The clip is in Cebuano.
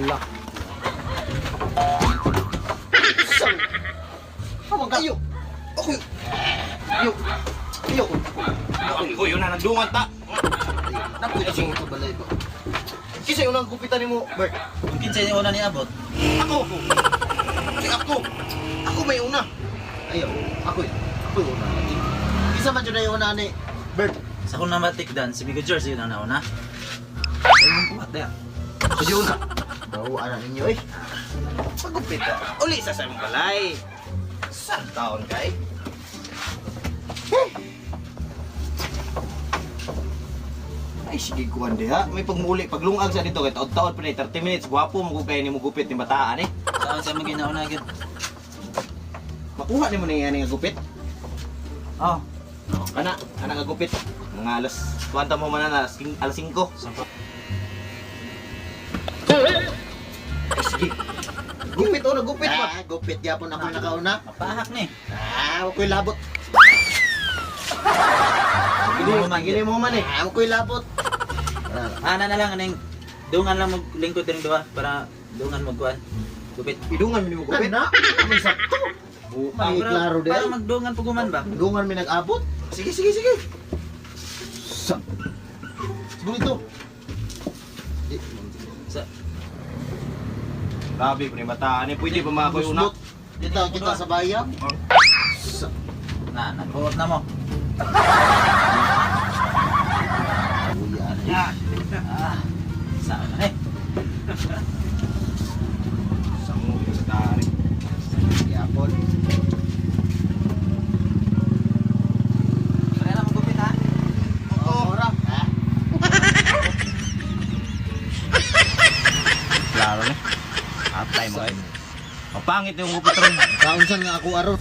Hala. Sang. Amang ka. Ayo. Ako. Ayo. Ayo. Ako yun na nagdungan ta. Napoy na siya sa balay ba. Kinsa yung unang gupitan nimo, Bert? Kung kinsa yung una ni abot, Ako. Ako. Si ako. Ako may una. Ayo, ako yun. Ako yung una. Kinsa man jud na yung una ni Bert? Sa kung namatikdan, si Migo George yun ang nauna. Ay, kuhat na. Ako yung una. Bawaan na ninyo eh. Pagupit ka. Uli sa sa imong balay. Saan taon kay? Ay, sige kuhan diha. May pagmuli, paglungag sa dito kay taod-taod pa ni 30 minutes. Gwapo mo kay ni mo gupit ni bataan eh. Saan sa mga ginauna gid? Makuha nimo ni nga gupit. Oh, Kana, kana nga gupit. Mga alas, kuwanta mo man na alas, alas 5. Ay, sige. Gupit oh, nagupit pa. Ah, gupit gyapon ako nakauna. Mapahak ni. Ah, ako'y labot. Gini mo man, gini mo man eh. Ah, ako'y labot. Ana na lang aning dungan lang maglingkod din duha para dungan magkuan. Gupit. Idungan mo ni mo gupit. Kana, may sakto. Buang. May klaro di Para ay. magdungan puguman ba? Dungan mi nag-abot. Sige, sige, sige. Sa. Siguro ito. Di, Sa Grabe pa ni bataan eh. Pwede pa mga koy una. Busbot. Dito kita sa bayan. Sa. Na nagbuot na mo. Uyan. Ah, sa na eh. Sango ni bataan eh. Yapon. Para lang magupit ha. Oo. Ora. Ah, Klaro ni. Atay mo kay. Mapangit yung gupit ron. Kaunsan nga ako aron.